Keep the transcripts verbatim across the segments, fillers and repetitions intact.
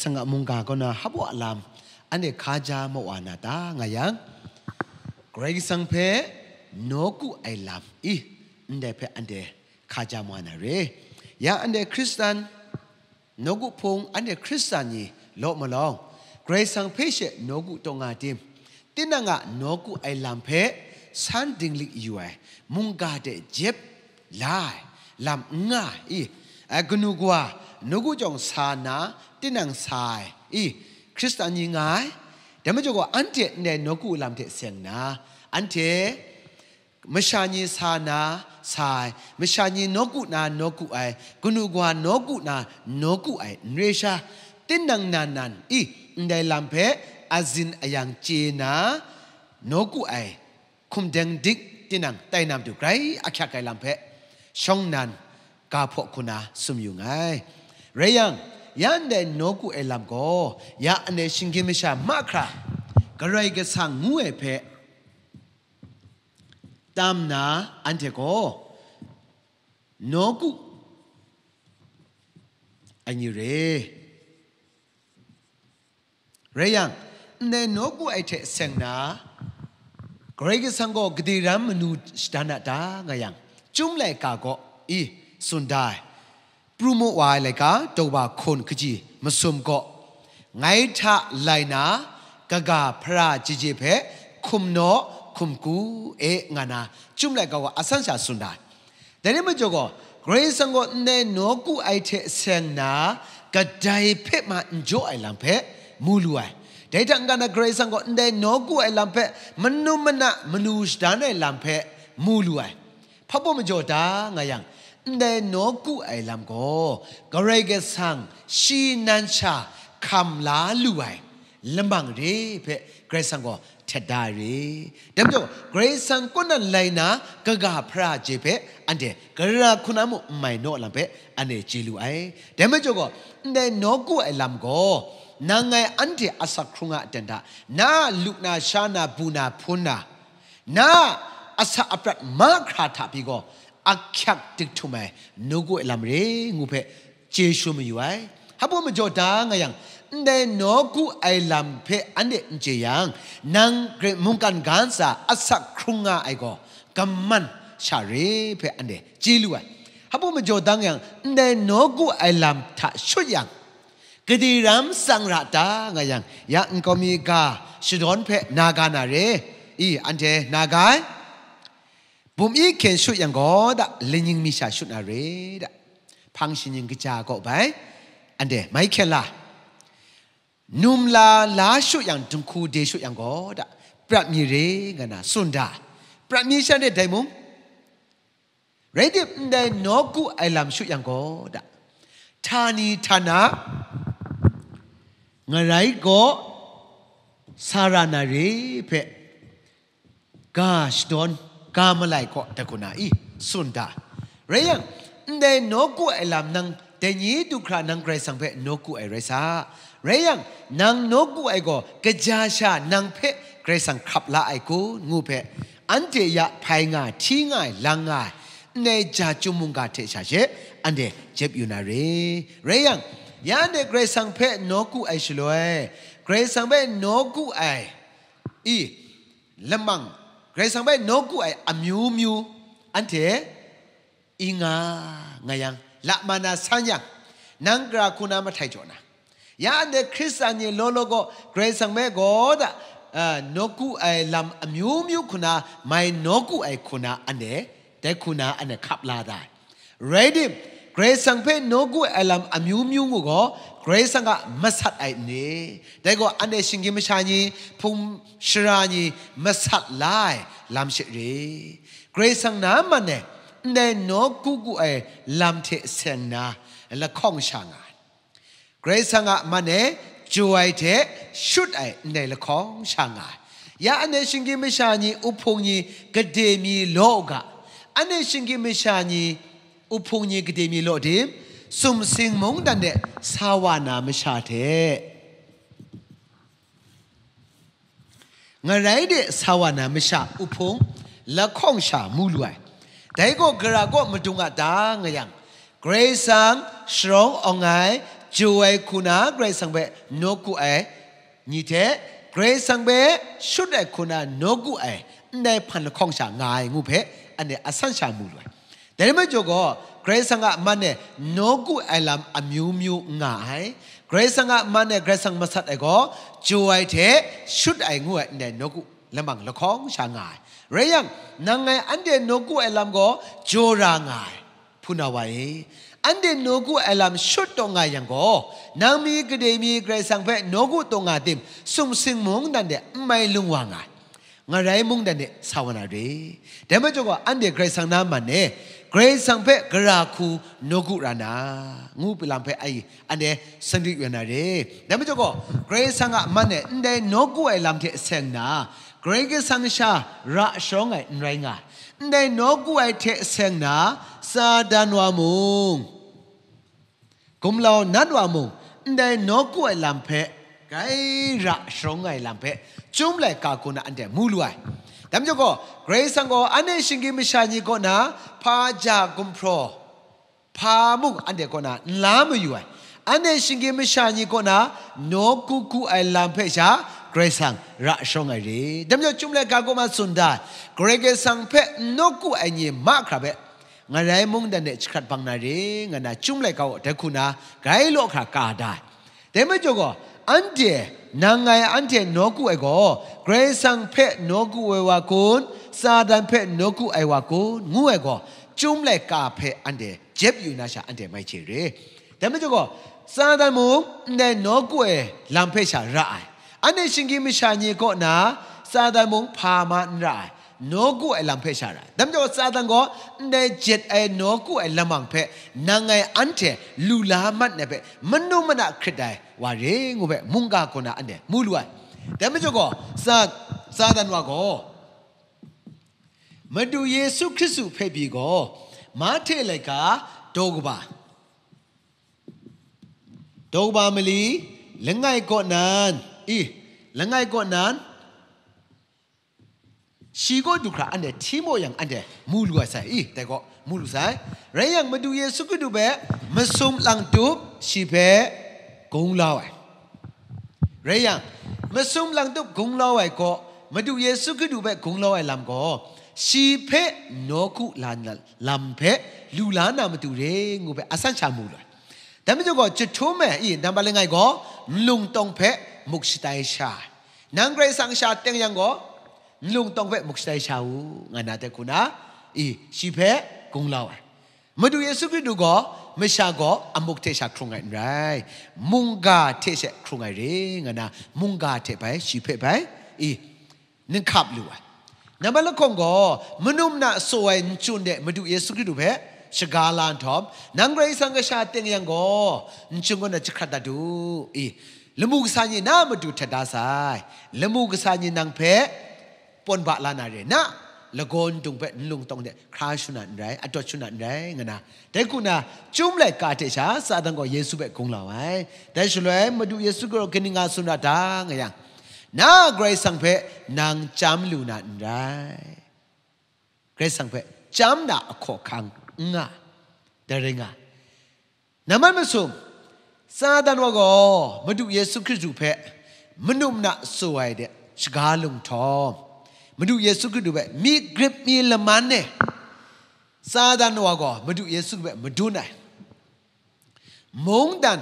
Kasang a mungga kaw na hpaw a lam, anhte hkaja mawa na ta nga yang, Karai Kasang hpe nawku ai lam i, ndai hpe anhte hkaja mawa na re. Ya anhte Hkristan, nawku hpung anhte Hkristan ni law malawng, Karai Kasang hpe she nawku taw nga tim? Tinang a nawku ai lam hpe san dinglik yu ai, mungga de jep la ai, lam n nga ai i? Ai, kanu kawa nawku jawng sa na, tinang sa ai i? Hkristan ni nga ai. Dai majaw gaw, anhte ndai nawku lam hte seng nna, anhte masha ni sa na sa ai, masha ni nawku na nawku ai, kanu kawa nawku na nawku ai, n re sha, tinang nan nan i, ndai lam hpe azin ayang chye na, nawku ai hkum deng dik tinang tai na matu grai ahkyak ai lam hpe shawng nnan ga hpaw hku na sum yu nngai. Rai yang, ya ndai nawku ai lam gaw, ya anhte shinggyim masha mahkra Karai Kasang ngu ai hpe tam na, anhte gaw nawku ai ni re. Rai yang, ndai nawku ai hte seng na, Karai Kasang gaw gade ram manu shadan a ta nga yang, Chyum laika gaw i tsun da ai, pru mu wa ai laika, daw wa hkun kaji masum gaw, ngai hta lai na kaga hpara chyeje hpe hkum naw hkum ku e, nga na Chyum laika gaw asan sha tsun da ai. Dai rai majaw gaw, Karai Kasang gaw ndai nawku ai hte seng na, kadai hpe ma n jaw ai lam hpe mu lu ai. Dai hta n-ga na, Karai Kasang gaw ndai nawku ai lam hpe manu mana manu shadan ai lam hpe mu lu ai. Hpa baw majaw ta nga yang, ndai nawku ai lam gaw, Karai Kasang shi nan sha hkam la lu ai lamang re hpe Karai Kasang gaw htet da ai re. Dai majaw, Karai Kasang kaw nan lai na kaga hpara chyeje hpe anhte gara hku na mung n mai naw lam hpe anhte chye lu ai. Dai majaw gaw, ndai nawku ai lam gaw, nang ngai anhte asak hkrung a aten hta, na a lu na sha na, bu na hpun na, na a asak aprat mahkra hta pyi gaw, ahkyak dik htum ai nawku ai lam re ngu hpe chye shun mayu ai. Hpa baw majaw ta nga yang, ndai nawku ai lam hpe anhte n chye yang, nang mungkan ga ntsa asak hkrung nga ai gaw, kaman sha re hpe anhte chye lu ai. Hpa baw majaw ta nga yang, ndai nawku ai lam hta shut yang, gade ram tsang ra ta nga yang, ya nkau mi ga shadawn hpe na ga na re i? Anhte na ga ai. Bum i hkyen shut yang gaw da, laning mi sha shut na re da, hpang shaning kaja kaw bai, anhte mai hkyen la, num la la shut yang, dinghku de shut yang gaw da, prat mi re nga na tsun da, prat mi sha de dai mung, rai tim, ndai nawku ai lam shut yang gaw da, htani htana ngarai gaw sa ra na re hpe, ga shadawn, ga malai kaw dat hku na i? Tsun da. Rai yang, ndai nawku ai lam nang dai ni du hkra nang Karai Kasang hpe nawku ai rai sa. Rai yang, nang nawku ai gaw kaja sha nang hpe Karai Kasang hkrap la ai kun ngu hpe, anhte ya hpai nga, hti nga ai, lang nga ai, ndai ja chyum mungga hte sha she anhte jep yu na re. Rai yang, ya anhte Karai Kasang hpe nawku ai shaloi, Karai Kasang hpe nawku ai i, lamang, Karai Kasang hpe nawku ai amyu myu anhte i nga, nga yang, la ma na san yang, nang gara hku na mahtai jaw na, ya anhte Hkristan ni law law gaw Karai Kasang hpe gaw da, a, nawku ai lam amyu myu hku na mai nawku ai hku na anhte, dai hku na anhte hkap la da ai. Rai tim, Karai Kasang hpe nawku ai lam amyu myu ngu gaw, Karai Kasang a masat ai n re? Dai gaw, anhte shinggyim masha ni, hpung shara ni masat la ai lam she re. Karai Kasang na man e, ndai nawku ku ai lam hte seng nna lahkawng sha nga ai. Karai Kasang a man e, jaw ai hte shut ai ndai lahkawng sha nga ai. Ya anhte shinggyim masha ni, uhpung ni, gade mi law u ga. Anhte shinggyim masha ni, uhpung ni, gade mi law tim? Sumsing mungdan de sa wa na masha hte ngarai de sa wa na masha uhpung lahkawng sha mu lu ai. Dai gaw gara kaw madung a ta nga yang, Karai Kasang sharawng awng ai, jaw ai hku na Karai Kasang hpe nawku ai ni hte, Karai Kasang hpe shut ai hku na nawku ai ndai hpan lahkawng sha nga ai ngu hpe, anhte asan sha mu lu ai. Dai rai majaw gaw, Karai Kasang a man e nawku ai lam amyu myu n nga ai. Karai Kasang a man e Karai Kasang masat ai gaw, jaw ai hte shut ai ngu ai ndai nawku lamang lahkawng sha nga ai. Rai yang, nang ngai anhte nawku ai lam gaw jaw ra nga ai. Hpunau wa e, anhte nawku ai lam shut taw nga yang gaw, nang mi gade mi Karai Kasang hpe nawku taw nga tim, sumsing mungdan de n mai lung wa nga ai. Ngarai mungdan de sa wa na re. Dai majaw gaw, anhte Karai Kasang na man e, Karai Kasang hpe gara hku nawku ra na, ngu hpe lam hpe ai, anhte sanglit wa na re. Dai majaw gaw, Karai Kasang a man e ndai nawku ai lam hte seng na, Karai Kasang sha ra sharawng ai n rai nga ai. Ndai nawku ai hte seng na, Satan wa mung, gumlau nat wa mung, ndai nawku ai lam hpe, grai ra sharawng ai lam hpe, chyum laika hku na anhte mu lu ai. Dai majaw gaw, Karai Kasang gaw anhte shinggyim masha ni kaw na hpa ja gumhpraw, hpa mung anhte kaw na n la mayu ai. Anhte shinggyim masha ni kaw na nawku ku ai lam hpe sha Karai Kasang ra sharawng ai re. Dai majaw chyum laika kaw ma tsun da ai, Karai Kasang hpe n nawku ai ni mahkra hpe, ngarai mungdan de jahkrat bang na re, nga na chyum laika gaw dai hku na grai law hkra ka da ai. Dai majaw gaw, anhte, nang ngai anhte nawku ai gaw, Karai Kasang hpe nawku ai wa kun, Satan hpe nawku ai wa kun, ngu ai gaw, chyum laika hpe anhte jep yu na sha anhte mai chye re. Dai majaw gaw, Satan mung ndai nawku ai lam hpe sha ra ai. Anhte shinggyim masha ni kaw na, Satan mung hpa ma n ra ai, nawku ai lam hpe sha ra ai. Dai majaw Satan gaw ndai jet ai nawku ai lamang hpe nang ngai anhte lu la mat ai hpe, manu mana hkrit ai wa re ngu hpe, mungga kaw na anhte mu lu ai. Dai majaw gaw, Sa-, Satan wa gaw, Madu Yesu Hkristu hpe pyi gaw, Mahte laika daw kaba, daw kaba mali, langai kaw nan, i, langai kaw nan, shi kaw du hkra anhte hti maw yang anhte mu lu ai sai, i, dai gaw mu lu sai. Rai yang, Madu Yesu Hkristu hpe masum lang tup shi hpe gunglau ai. Rai yang, masum lang tup gunglau ai gaw, Madu Yesu Hkristu hpe gunglau ai lam gaw, shi hpe nawku la na lam hpe lu la na matu re ngu hpe asan sha mu lu ai. Dai majaw gaw, jahtum e, i, nambat langai gaw, nlung tawng hpe muk shatai sha ai. Nang Karai Kasang sha teng yang gaw, nlung tawng hpe muk shatai sha u, nga na dai hku na, i, shi hpe gunglau ai. Madu Yesu Hkristu gaw, masha gaw amuk hte sha hkrung ai n rai, mungga hte she hkrung ai re, nga na, mungga hte bai, shi hpe bai, i, ninghkap lu ai. Nambat lahkawng gaw, manu mana tsaw ai nchyun de Madu Yesu Hkristu hpe shaga la nhtawm, nang Karai Kasang kasha teng yang gaw, nchyun gaw na jahkrat dat u, i, lamu kasa ni na matu htet da sai, lamu kasa ni nang hpe pawn ba la na re, na lagaw ndung hpe nlung tawng de hkra shun na n rai, atawt shun na n rai, nga na, dai hku na, chyum laika hte sha Satan gaw Yesu hpe gunglau ai. Dai shaloi, Madu Yesu gaw kaning nga tsun ra ta, nga yang, na Karai Kasang hpe nang chyam lu na n rai. Karai Kasang hpe chyam na ahkaw ahkang n nga, dai rai nga. Nambat masum, Satan wa gaw Madu Yesu Hkristu hpe manu mana tsaw ai de shaga lung nhtawm, Madu Yesu Hkristu hpe mi grip mi laman e, Satan wa gaw Madu Yesu hpe madun ai. Mungdan,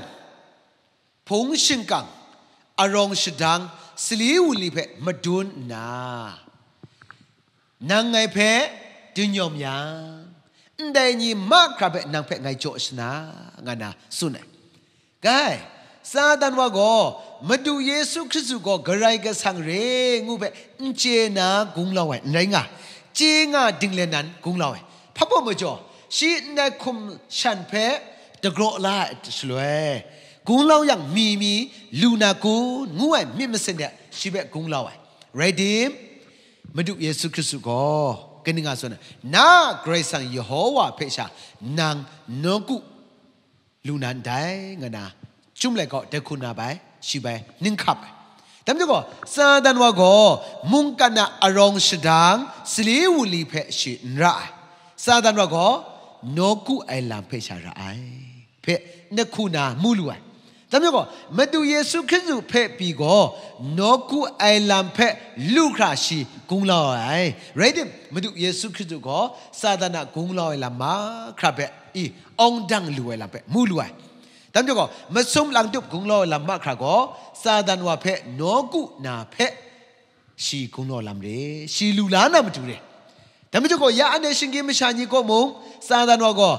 hpung shingkang, arawng shadang, sali wunli hpe madun nna, nang ngai hpe dingnyawm yang, ndai ni mahkra hpe nang hpe ngai jaw shana, nga na tsun ai. Gai, Satan wa gaw, Madu Yesu Hkristu gaw Karai Kasang re ngu hpe n chye na gunglau ai, n rai nga, chye nga dinglen nan gunglau ai. Hpa baw majaw, shi ndai hkum shan hpe dagraw la ai shaloi, gunglau yang mi mi lu na kun, ngu ai myit masin de shi hpe gunglau ai. Rai tim, Madu Yesu Hkristu gaw, kaning nga tsun ai, na Karai Kasang Yehowa hpe sha nang nawku lu na ndai, nga na, chyum laika dai hku na bai, shi bai ninghkap ai. Dai majaw gaw, Satan wa gaw mungkan a arawng shadang, sali wunli hpe shi n ra ai. Satan wa gaw nawku ai lam hpe sha ra ai, hpe na hku na mu lu ai. Dai majaw gaw, Madu Yesu Hkristu hpe pyi gaw, nawku ai lam hpe lu hkra shi gunglau ai. Rai tim, Madu Yesu Hkristu gaw Satan a gunglau ai lam mahkra hpe, i, awng dang lu ai lam hpe mu lu ai. Dai majaw gaw, masum lang tup gunglau ai lam mahkra gaw, Satan wa hpe nawku na hpe shi gunglau lam re, shi lu la na matu re. Dai majaw gaw, ya anhte shinggyim masha ni kaw mung, Satan wa gaw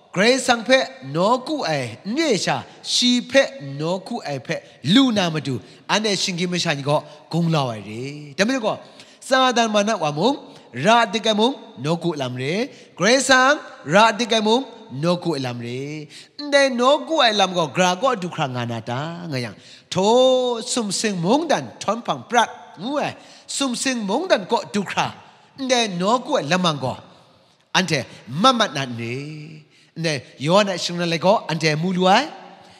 Karai Kasang hpe nawku ai n re sha, shi hpe nawku ai hpe lu na matu, anhte shinggyim masha ni kaw gunglau ai re. Dai majaw gaw, Satan mana wa mung, ra dik ai mung, nawku lam re. Karai Kasang ra dik ai mung, nawku ai lam re. Ndai nawku ai lam gaw gra kaw du hkra nga na ta, nga yang, htaw, sumsing mungdan htawn hpang prat ngu ai, sumsing mungdan kaw du hkra, ndai nawku ai lamang gaw, anhte mat mat na n re. Ndai Yawhan a shingran lai gaw anhte mu lu ai.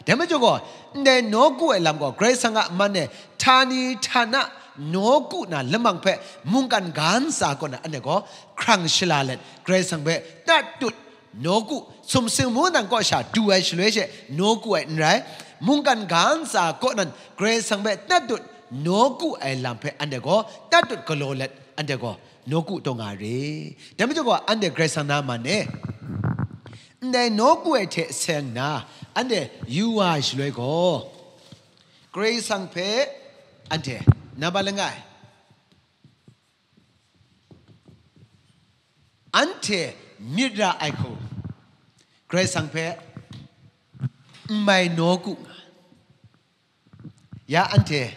Dai majaw gaw, ndai nawku ai lam gaw, Karai Kasang a man e htani htana nawku na lamang hpe mungkan ga ntsa kaw na anhte gaw hkrang shala let, Karai Kasang hpe tat tut, nawku, sumsing mungdan kaw sha du ai shaloi she nawku ai n rai, mungkan ga ntsa kaw nan Karai Kasang hpe tat tut nawku ai lam hpe anhte gaw tat tut galaw let, anhte gaw nawku taw nga re. Dai majaw gaw, anhte Karai Kasang na man e ndai nawku ai hte seng nna, anhte yu wa ai shaloi gaw, Karai Kasang hpe anhte, nambat langai, anhte myit ra ai hku, Karai Kasang hpe n mai nawku nga. Ya anhte,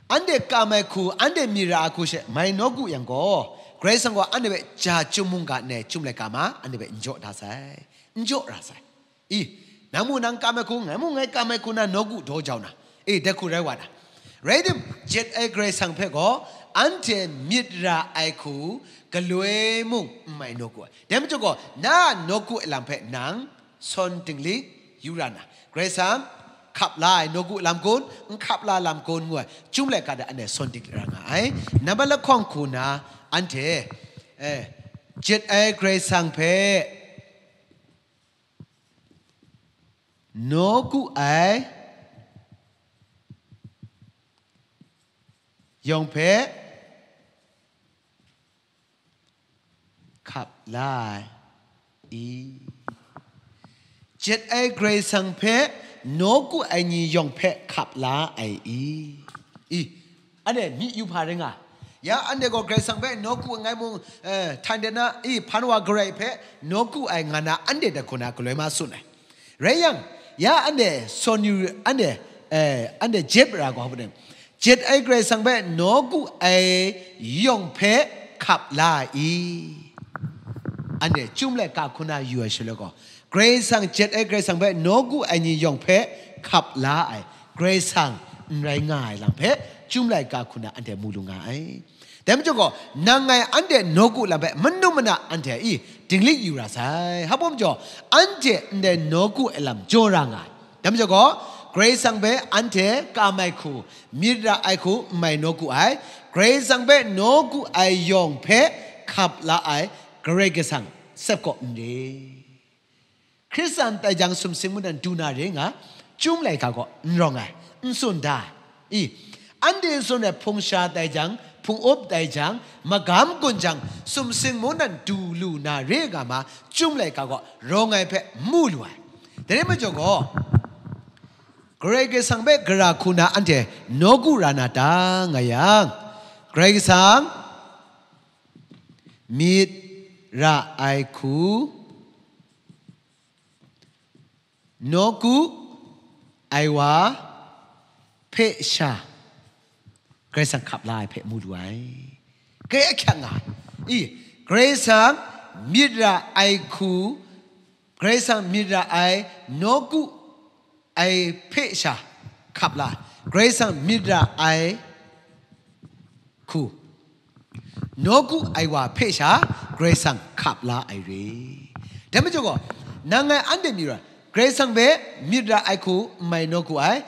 anhte kam ai hku, anhte myit ra ai hku she mai nawku yang gaw, Karai Kasang gaw anhte hpe ja chyum mungga n ai chyum laika ma, anhte hpe n jaw da sai, n jaw ra sai. I, nang mu nang kam ai hku, ngai mu ngai kam ai hku na nawku daw jau na, e, dai hku rai wa na. Rai tim, jet ai Karai Kasang hpe gaw, anhte myit ra ai hku, galoi mung n mai nawku ai. Dai majaw gaw, na a nawku ai lam hpe nang sawn dinglik yu ra na, Karai Kasang hkap la ai nawku lam kun, n hkap la lam kun ngu ai, chyum laika de anhte sawn dinglik ra nga ai. Nambat lahkawng hku na, anhte, eh, jet ai Karai Kasang hpe nawku ai yawng hpe hkap la ai i? Jet ai Karai Kasang hpe nawku ai ni yawng hpe hkap la ai i? I, anhte myi yu hpa rai nga. Ya anhte gaw Karai Kasang hpe nawku ai ngai mung, eh, htan de na, i, hpan wa garai hpe nawku ai nga na anhte dai hku na galoi ma tsun ai. Rai yang, ya anhte sawn yu, anhte, eh, anhte jet ra gaw hpa jet ai Karai Kasang hpe nawku ai yawng hpe hkap la ai i? Anhte chyum laika hku na yu ai shaloi gaw, Karai Kasang, jet ai Karai Kasang hpe nawku ai ni yawng hpe hkap la ai Karai Kasang n rai nga ai lam hpe, chyum laika hku na anhte mu lu nga ai. Dai majaw gaw, nang ngai anhte nawku lam hpe manu mana anhte i dinglik yu ra sai. Hpa majaw, anhte ndai nawku ai lam jaw ra nga ai. Dai majaw gaw, Karai Kasang hpe anhte kam ai hku, myit ra ai hku n mai nawku ai, Karai Kasang hpe nawku ai yawng hpe hkap la ai Karai Kasang sep kaw n re. Hkristan tai jang sumsing mungdan du na re nga, chyum laika gaw n rawng ai, n tsun da ai. I, anhte tsun ai hpung sha tai jang, hpung up tai jang, magam gun jang, sumsing mungdan du lu na re nga ma, chyum laika gaw rawng ai hpe mu lu ai. Dai rai majaw gaw, Karai Kasang hpe gara hku na anhte nawku ra na ta nga yang, Karai Kasang myit ra ai hku, nawku ai wa hpe sha Karai Kasang hkap la ai hpe mu lu ai. Grai ahkyak nga ai. I, Karai Kasang myit ra ai hku, Karai Kasang myit ra ai nawku ai hpe sha hkap la, Karai Kasang myit ra ai hku, nawku ai wa hpe sha Karai Kasang hkap la ai re. Dai majaw gaw, nang ngai anhte myit ra, Karai Kasang hpe myit ra ai hku n mai nawku ai,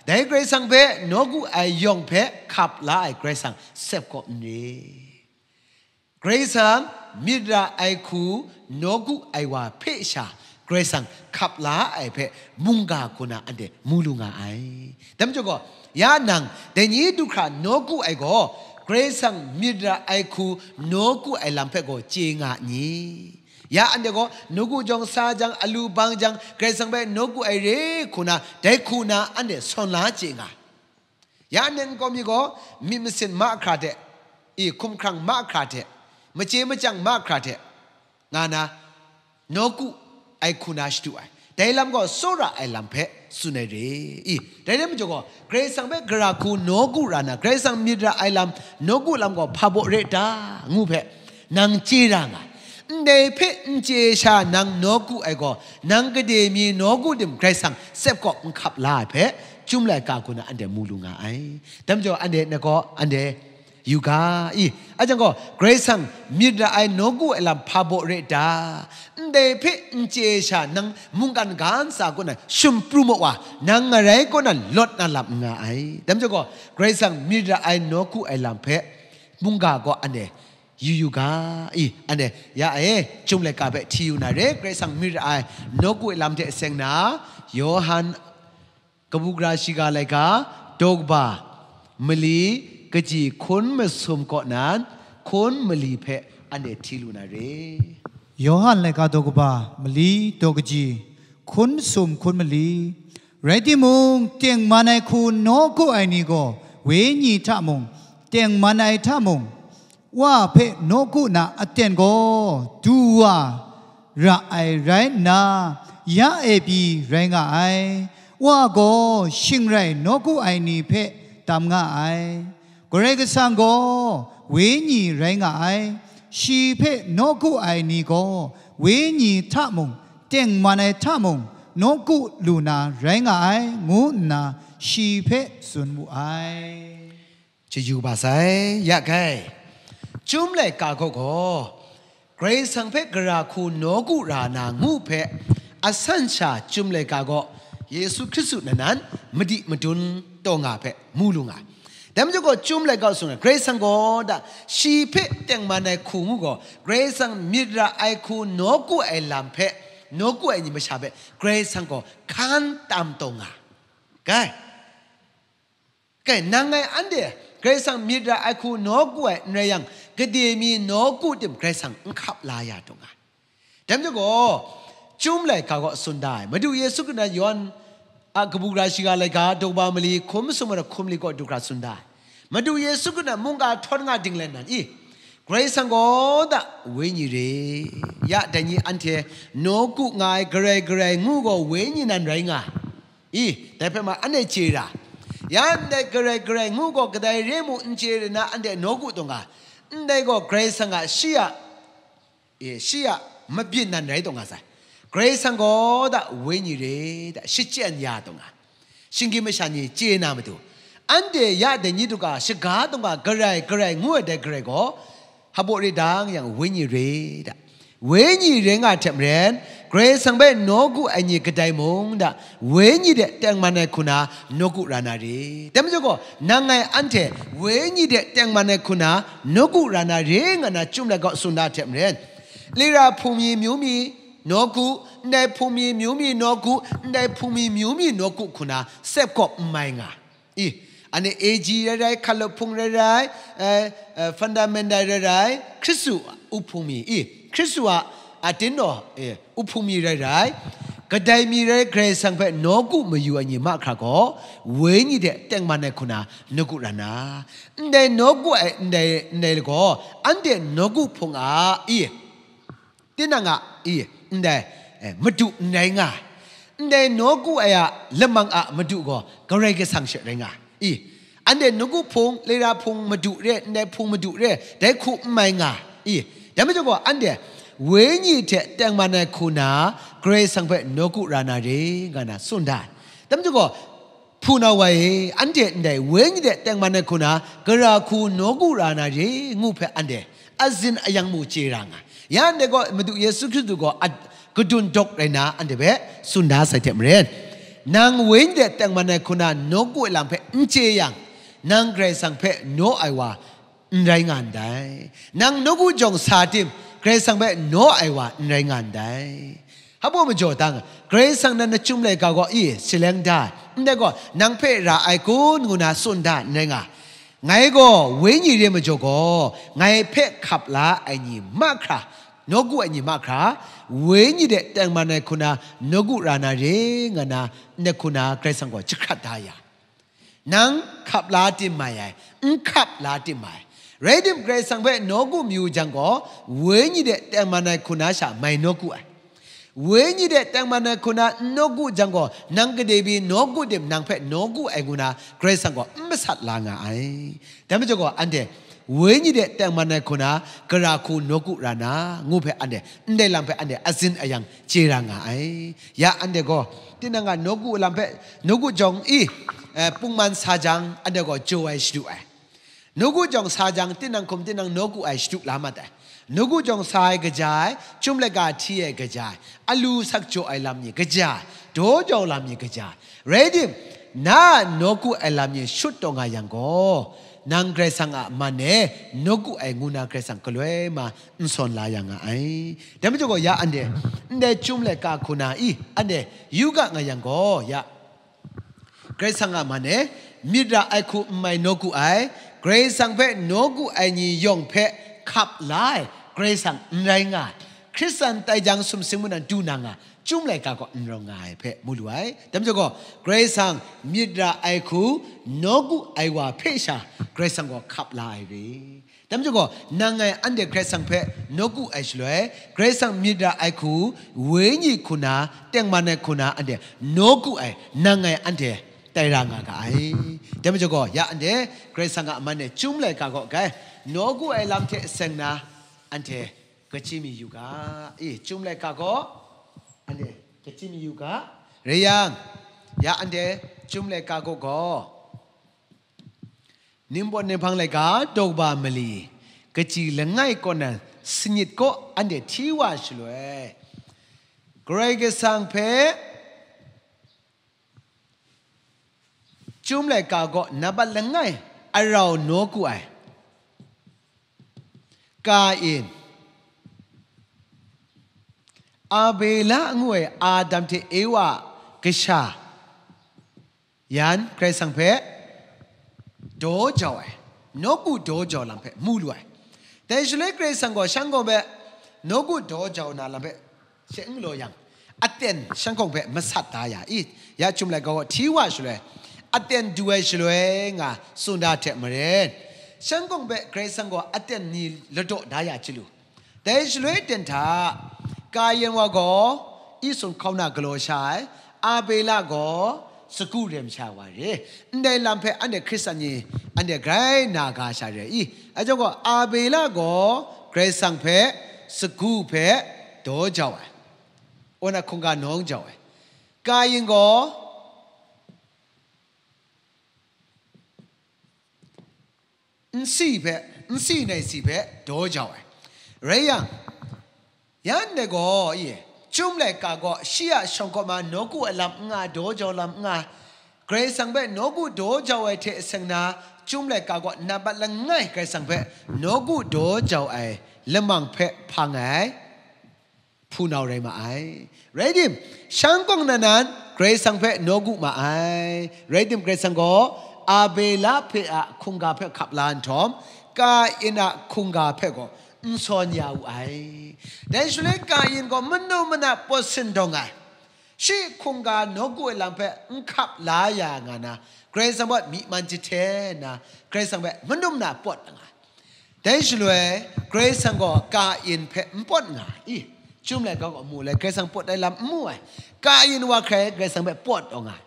dai Karai Kasang hpe nawku ai yawng hpe hkap la ai Karai Kasang sep kaw n re. Karai Kasang myit ra ai hku nawku ai wa hpe sha Karai Kasang hkap la ai hpe mungga hku na anhte mu lu nga ai. Dai majaw gaw, ya nang, dai ni du hkra nawku ai gaw, Karai Kasang myit ra ai hku nawku ai lam hpe gaw chye nga ni? Ya anhte gaw nawku jawng sa jang, alu bang jang, Karai Kasang hpe nawku ai re hku na, dai hku na anhte sawn la chye nga. Ya anhte nkau mi gaw myit masin mahkra hte, i, hkumhkrang mahkra hte, machye machyang mahkra hte, nga na, nawku ai hku na shadu ai. Dai lam gaw tsawra ai lam hpe tsun ai re. I, dai rai majaw gaw, Karai Kasang hpe gara hku nawku ra na, Karai Kasang myit ra ai lam, nawku lam gaw hpa baw re ta, ngu hpe, nang chye ra nga. Ndai hpe n chye sha nang nawku ai gaw, nang gade mi nawku tim Karai Kasang sep kawp n hkap la ai hpe, Chyum laika hku na anhte mu lu nga ai. Dai majaw anhte na gaw, anhte yu ga i, a jang gaw, Karai Kasang myit ra ai nawku ai lam hpa baw re ta? Ndai hpe n chye sha nang mungkan ga ntsa kaw na shum pru maw wa, nang ngarai kaw na lawt na lam n nga ai. Dai majaw gaw, Karai Kasang myit ra ai nawku ai lam hpe mungga gaw anhte yu yu ga i, anhte ya e, Chyum laika hpe hti yu na re, Karai Kasang myit ra ai nawku ai lam hte seng na, Yawhan kabu gara shiga laika, daw kaba, mali, kaji hkun masum kaw nan, hkun mali hpe anhte hti lu na re. Yawhan laika daw kaba, mali, daw kaji, hkun masum, hkun mali. Rai timung, tengman ai hku nawku ai ni gaw, wenyi hta mung, tengman ai hta mung, Wa hpe nawku na aten gaw du wa ra ai rai nna, ya e pyi rai nga ai. Wa gaw shingrai nawku ai ni hpe tam nga ai. Karai Kasang gaw Wenyi rai nga ai. Shi hpe nawku ai ni gaw Wenyi hta mung, tengman ai hta mung, nawku lu na rai nga ai, ngu nna shi hpe tsun wu ai. Chyeju kaba sai, ya kai. Chyum laika gaw gaw, Karai Kasang hpe gara hku nawku ra na ngu hpe, asan sha Chyum laika gaw Yesu Hkristu nan nan madi madun taw nga hpe mu lu nga. Dai majaw gaw Chyum laika sung ai, Karai Kasang gaw da, shi hpe tengman ai hku ngu gaw, Karai Kasang myit ra ai hku nawku ai lam hpe, nawku ai ni masha hpe, Karai Kasang gaw hkan tam taw nga. Kai. Kai, nang ngai anhte, Karai Kasang myit ra ai hku nawku ai n rai yang, gade mi nawku tim Karai Kasang n hkap la ya taw nga. Dai majaw gaw, Chyum laika gaw tsun da ai, Madu Yesu Hkristu nan Yawhan a kabu gara shiga laika, daw kaba mali, hkun masum ai hkun mali kaw du hkra tsun da ai. Madu Yesu Hkristu nan mungga htawn nga dinglen nan i, Karai Kasang gaw da, Wenyi re, ya dai ni anhte nawku nga ai garai garai ngu gaw Wenyi nan rai nga. I, dai hpe ma anhte chye ra. Ya ndai garai garai ngu gaw kadai re mu n chye ra na anhte nawku taw nga. Ndai gaw Karai Kasang a shi a, e, shi a mabyin nan rai taw nga sai. Karai Kasang gaw da Wenyi re da shachyen ya taw nga. Shinggyim masha ni chye na matu. Anhte ya dai ni du ga shaga taw nga garai garai ngu ai dai garai gaw, Hpabaw re dang yang, Wenyi re da. Wenyi re nga hte maren, Karai Kasang hpe nawku ai ni kadai mung da, Wenyi de tengman ai hku na nawku ra na re. Dai majaw gaw, nang ngai anhte Wenyi de tengman ai hku na nawku ra na re nga na Chyum laika gaw tsun da hte maren, lira hpung mi myu mi nawku, ndai hpung mi myu mi nawku, ndai hpung mi myu mi nawku hku na sep kawp n mai nga. I, anhte A G rai rai, hkalup hpung rai rai, eh, eh, fundamental rai rai, Hkristu a uhpung mi, i, Hkristu a, a, tindaw, eh, uhpung mi rai rai, kadai mi rai Karai Kasang hpe nawku mayu ai ni mahkra gaw, Wenyi de tengman ai hku na nawku ra na. Ndai nawku ai, ndai, ndai lagaw, anhte nawku hpung a, i, Tinang a, i, ndai, eh, madu n rai nga. Ndai nawku ai a lamang a madu gaw Karai Kasang she rai nga. I, anhte nawku hpung, lira hpung madu re, ndai hpung madu re, dai hku n mai nga. I, dai majaw gaw anhte Wenyi hte tengman ai hku na Karai Kasang hpe nawku ra na re, nga na tsun da ai. Dai majaw gaw, Hpunau wa e, anhte ndai Wenyi de tengman ai hku na, gara hku nawku ra na re, ngu hpe anhte azin ayang mu chye ra nga. Ya ndai gaw Madu Yesu Hkristu gaw a, kadun dawk rai na anhte hpe tsun da sai hte maren, nang Wenyi de tengman ai hku na nawku ai lam hpe n chye yang, nang Karai Kasang hpe naw ai wa n rai nga ndai. Nang nawku jawng sa tim, Karai Kasang hpe naw ai wa n rai nga ndai. Abaw majaw tang, Karai Kasang nan na chyum laika gaw i, saleng da ai, ndai gaw, nang hpe ra ai kun ngu na tsun da n rai nga. Ngai gaw, wenyi re majaw gaw, ngai hpe hkap la ai ni mahkra, nawku ai ni mahkra, wenyi de tengman ai hku na nawku ra na re, nga na, ndai hku na Karai Kasang gaw jahkrat da ya. Nang hkap la tim mai ai, n hkap la tim mai ai. Rai tim, Karai Kasang hpe nawku mayu jang gaw, wenyi de tengman ai hku na sha mai nawku ai. Wenyi de tengman ai hku na n nawku jang gaw, nang gade pyi nawku tim, nang hpe nawku ai ngu na Karai Kasang gaw n masat la nga ai. Dai majaw gaw, anhte wenyi de tengman ai hku na, gara hku nawku ra na, ngu hpe anhte, ndai lam hpe anhte azin ayang chye ra nga ai. Ya anhte gaw, tinang a nawku lam hpe, nawku jawng i, eh, pungman sa jang, anhte gaw jaw ai shadu ai. Nawku jawng sa jang, tinang hkum tinang nawku ai shadu la mat ai. Nawku jawng sa ai kaja ai, chyum laika hti ai kaja ai, alu sak jaw ai lam ni kaja ai, daw jau lam ni kaja ai. Rai tim, na a nawku ai lam ni shut taw nga yang gaw, nang Karai Kasang a man e nawku ai ngu na Karai Kasang galoi ma n sawn la ya nga ai. Dai majaw gaw, ya anhte, ndai chyum laika hku na i, anhte yu ga nga yang gaw, ya, Karai Kasang a man e, myit ra ai hku n mai nawku ai, Karai Kasang hpe nawku ai ni yawng hpe hkap la ai, Karai Kasang n rai nga ai, Hkristan tai jang sumsing mung nan du na nga, chyum laika gaw n rawng nga ai hpe mu lu ai. Dai majaw gaw, Karai Kasang myit ra ai hku nawku ai wa hpe sha, Karai Kasang gaw hkap la ai re. Dai majaw gaw, nang ngai anhte Karai Kasang hpe nawku ai shaloi, Karai Kasang myit ra ai hku, wenyi hku na, tengman ai hku na, anhte nawku ai, nang ngai anhte tai ra nga ga ai. Dai majaw gaw, ya anhte Karai Kasang a man e chyum laika gaw grai nawku ai lam hte seng na, anhte kachyi mi yu ga. I, chyum laika gaw, anhte kachyi mi yu ga. Rai yang, ya anhte chyum laika gaw gaw, Ningpawt Ninghpang laika daw kaba mali, kaji langai kaw na sanit kaw anhte hti wa shaloi, Karai Kasang hpe chyum laika gaw nambat langai arau nawku ai, Kain, Abela ngu ai Adam hte Ewa kasha, yan Karai Kasang hpe daw jau ai, nawku daw jau lam hpe mu lu ai. Dai shaloi Karai Kasang gaw shanhkawng hpe nawku daw jau na lam hpe she n galaw yang, aten shanhkawng hpe masat da ya i, ya chyum laika gaw hti wa shaloi, aten du ai shaloi nga tsun da hte maren, shanhkawng hpe Karai Kasang gaw aten ni ladaw da ya chyalu, dai shaloi ten hta, Kayin wa gaw i sum hkauna galaw sha ai, Abela gaw sagu rem sha wa re. Ndai lam hpe anhte Hkristan ni anhte grai na ga sha re i? Ajaw gaw, Abela gaw Karai Kasang hpe sagu hpe daw jau ai, kaw na hkungga nawng jau ai. Kayin gaw nsi hpe, nsi nai si hpe daw jau ai. Rai yang, yan dai gaw, i, chyum laika gaw shi a shawng kaw ma nawku ai lam n nga, daw jau lam n nga, Karai Kasang hpe nawku daw jau ai hte seng na, chyum laika gaw nambat langai Karai Kasang hpe nawku daw jau ai lamang hpe hpang ai hpunau rai ma ai. Rai tim, shanhkawng nan nan Karai Kasang hpe nawku ma ai. Rai tim, Karai Kasang gaw Abela hpe a hkungga hpe hkap la nhtawm, Kain a hkungga hpe gaw n sawn ya wu ai. Dai shaloi Kain gaw manu mana pawt sindawng ai. Shi hkungga nawku ai lam hpe n hkap la ya nga na, Karai Kasang hpe myi man jahten na, Karai Kasang hpe manu mana pawt nga ai. Dai shaloi, Karai Kasang gaw Kain hpe n pawt nga ai. I, chyum laika gaw mu le, Karai Kasang pawt ai lam n mu ai. Kain wa hkrai Karai Kasang hpe pawt taw nga ai.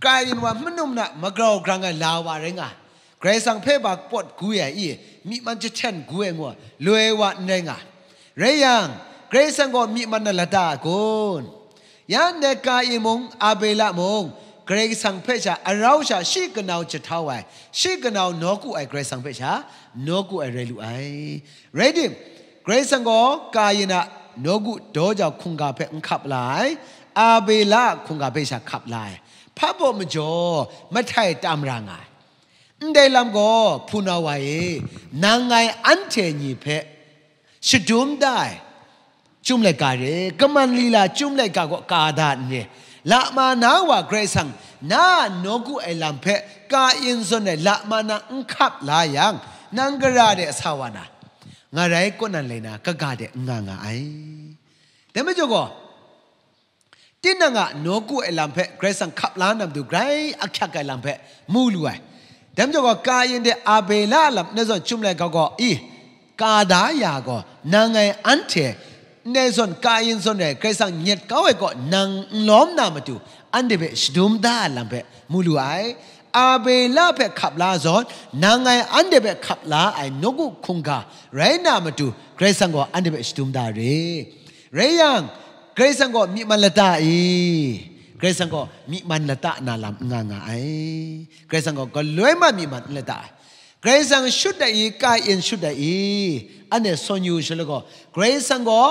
Kain wa manu mana magrau grang ai la wa rai nga ai. Karai Kasang hpe ba pawt gu ai i, myi man jahten gu ai ngu, loi wa n rai nga ai. Rai yang, Karai Kasang gaw myi man na lata ai kun? Ya ndai Kain mung, Abela mung, Karai Kasang hpe sha arau sha shi kanau jahtau ai, shi kanau nawku ai Karai Kasang hpe sha nawku ai rai lu ai. Rai tim, Karai Kasang gaw Kain a nawku daw jau hkungga hpe n hkap la ai, Abela a hkungga hpe sha hkap la ai. Hpa baw majaw, mahtai tam ra nga ai. Ndai lam gaw, hpunau wa e, nang ngai anhte ni hpe shadum da ai, Chyum laika re, kaman lila chyum laika gaw ka da n re. Lama na wa Karai Kasang, na a nawku ai lam hpe Kayin zawn ai lama na n hkap la yang, nang gara de sa wa na, ngarai kaw nan lai na kaga de n nga nga ai. Dai majaw gaw, tinang a nawku ai lam hpe Karai Kasang hkap la na matu grai ahkyak ai lam hpe mu lu ai. Dai majaw gaw, Kayin hte Abela a lam ndai zawn chyum laika gaw, i, ka da ya gaw, nang ngai anhte, ndai zawn Kayin zawn rai Karai Kasang nyet kau ai gaw, nang n lawm na matu, anhte hpe shadum da ai lam hpe mu lu ai. Abela hpe hkap la zawn, nang ngai anhte hpe hkap la ai nawku hkungga rai na matu, Karai Kasang gaw anhte hpe shadum da re. Rai yang, Karai Kasang gaw myi man lata i? Karai Kasang gaw myi man lata na lam n nga nga ai. Karai Kasang gaw galoi ma myi man n lata ai. Karai Kasang shut ai i, Kayin shut ai i? Anhte sawn yu shaloi gaw, Karai Kasang gaw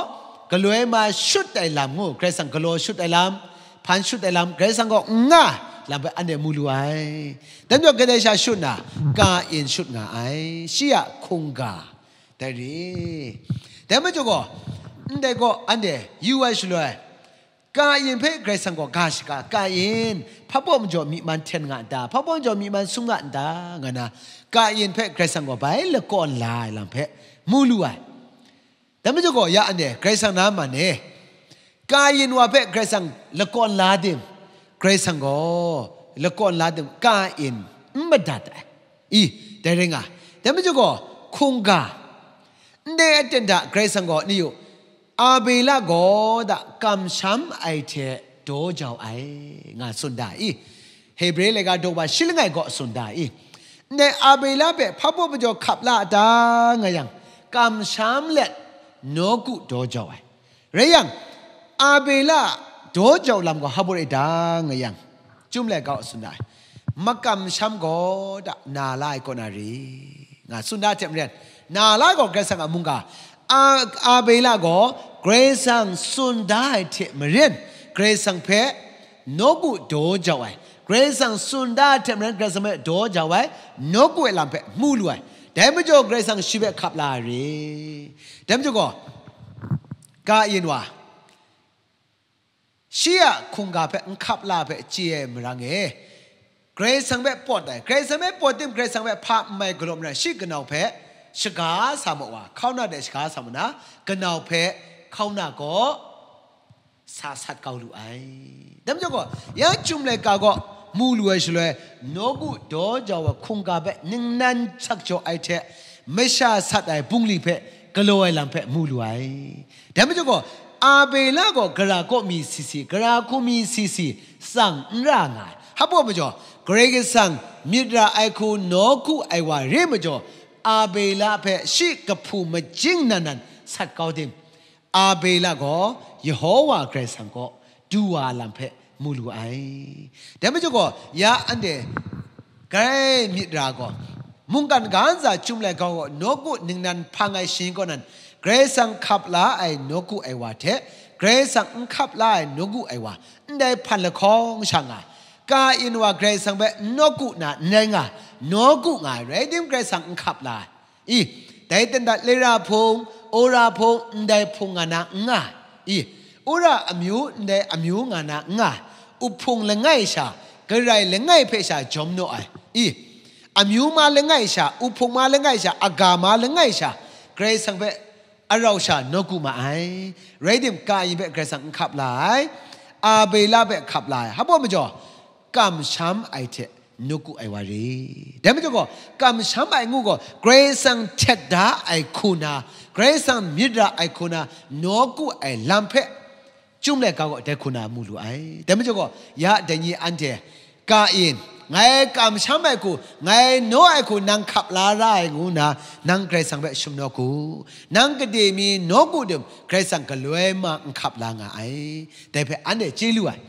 galoi ma shut ai lam ngu, Karai Kasang galaw shut ai lam, hpan shut ai lam, Karai Kasang gaw n nga lam hpe anhte mu lu ai. Dai majaw kadai sha shut na, Kayin shut nga ai, shi a hkungga. Dai re. Dai majaw gaw, ndai gaw anhte yu ai shaloi, Kayin hpe Karai Kasang gaw ga shaga, Kayin, hpa baw majaw myi man hten nga n ta? Hpa baw majaw myi man sum nga n ta? Nga na, Kayin hpe Karai Kasang gaw bai lakawn la ai lam hpe mu lu ai. Dai majaw gaw, ya anhte Karai Kasang na man e, Kayin wa hpe Karai Kasang lakawn la tim? Karai Kasang gaw lakawn la tim? Kayin n madat ai. I, dai rai nga. Dai majaw gaw, hkungga, ndai aten hta Karai Kasang gaw, ni yu, Abela gaw da kamsham ai hte daw jau ai, nga tsun da i? Hebre laika daw wa shi langai gaw tsun da i? Ndai Abela hpe hpa baw majaw hkap la a ta nga yang, kamsham let nawku daw jau ai. Rai yang, Abela daw jau lam gaw hpa baw rai ta nga yang, Chyum laika gaw tsun da ai, makamsham gaw da na la ai kaw na re, nga tsun da hte maren, na la ai gaw Karai Kasang a mungga, A-, Abela gaw Karai Kasang tsun da ai hte maren, Karai Kasang hpe nawku daw jau ai, Karai Kasang tsun da ai hte maren, Karai Kasang hpe daw jau ai, nawku ai lam hpe mu lu ai. Dai majaw Karai Kasang shi hpe hkap la ai re. Dai majaw gaw, Kayin wa, shi a hkungga hpe n hkap la hpe chye ai marang e, Karai Kasang hpe pawt ai, Karai Kasang hpe pawt tim, Karai Kasang hpe hpa n mai galaw marai, shi kanau hpe shaga sa ma wa, hkauna de shaga sa ma na, kanau hpe hkauna gaw sa sat kau lu ai. Dai majaw gaw, ya Chyum laika gaw mu lu ai shaloi, nawku daw jau ai hkungga hpe ningnan sakjaw ai hte, masha sat ai bungli hpe galaw ai lam hpe mu lu ai. Dai majaw gaw, Abela gaw gara kaw mi si si, gara hku mi si si, tsang n ra nga ai. Hpa baw majaw, Karai Kasang myit ra ai hku nawku ai wa re majaw, Abela hpe shi kahpu majing nan nan sat kau tim? Abela gaw Yehowa Karai Kasang kaw du wa lam hpe mu lu ai. Dai majaw gaw, ya anhte grai myit ra gaw, mungkan ga ntsa Chyum laika gaw nawku ningnan hpang ai shani kaw nan, Karai Kasang hkap la ai nawku ai wa hte, Karai Kasang n hkap la ai nawku ai wa, ndai hpan lahkawng sha nga ai. Kayin wa Karai Kasang hpe nawku na n rai nga, nawku nga ai, rai tim Karai Kasang n hkap la ai. I, dai Tendat Lera hpung, Ora hpung, ndai hpung nga na n nga. I, Ora amyu, ndai amyu nga na n nga. Uhpung langai sha, garai langai hpe sha jawm naw ai. I, amyu ma langai sha, uhpung ma langai sha, aga ma langai sha, Karai Kasang hpe arau sha nawku ma ai. Rai tim, Kayin hpe Karai Kasang n hkap la ai, Abela hpe hkap la ai. Hpa baw majaw, kamsham ai hte nawku ai wa re. Dai majaw gaw, kamsham ai ngu gaw, Karai Kasang htet da ai hku na, Karai Kasang myit ra ai hku na, nawku ai lam hpe Chyum laika gaw dai hku na mu lu ai. Dai majaw gaw, ya dai ni anhte, Kayin, ngai kamsham ai hku, ngai naw ai hku nang hkap la ra ai ngu nna, nang Karai Kasang hpe shum nawku. Nang gade mi nawku tim, Karai Kasang galoi ma n hkap la nga ai. Dai hpe anhte chye lu ai.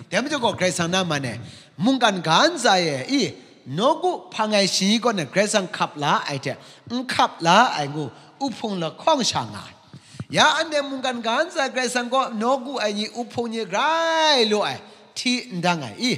Dai majaw gaw, Karai Kasang na man e, mungkan ga ntsa e, i, nawku hpang ai shani kaw nan Karai Kasang hkap la ai hte, n hkap la ai ngu, uhpung lahkawng sha nga ai. Ya anhte mungkan ga ntsa Karai Kasang kaw nawku ai ni, uhpung ni grai law ai, hti n dang ai, i,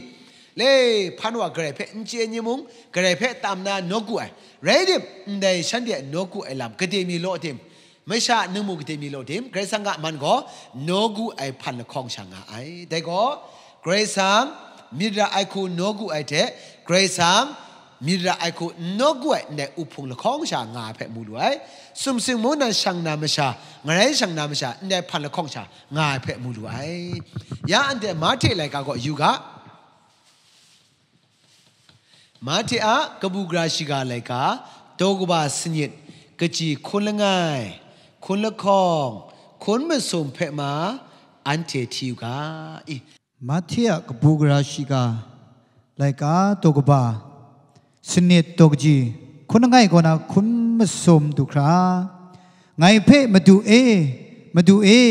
le, hpan wa garai hpe n chye ni mung, garai hpe tam na nawku ai, rai tim, ndai shanhte nawku ai lam gade mi law tim? Masha ningmu gade mi law tim, Karai Kasang a man gaw nawku ai hpan lahkawng sha nga ai. Dai gaw, Karai Kasang myit ra ai hku nawku ai hte, Karai Kasang myit ra ai hku n nawku ai ndai uhpung lahkawng sha nga ai hpe mu lu ai. Sumsing mung nan shang na masha, ngarai shang na masha, ndai hpan lahkawng sha nga ai hpe mu lu ai. Ya anhte Mahte laika gaw yu ga. Mahte a kabu gara shiga laika, daw kaba sanit, kaji hkun langai, hkun lahkawng, hkun masum hpe ma anhte hti u ga. I. Mahte a kabu gara shiga laika, daw kaba sanit, daw kaji hkun langai kaw na hkun masum du hkra, ngai hpe, "Madu e, Madu e,"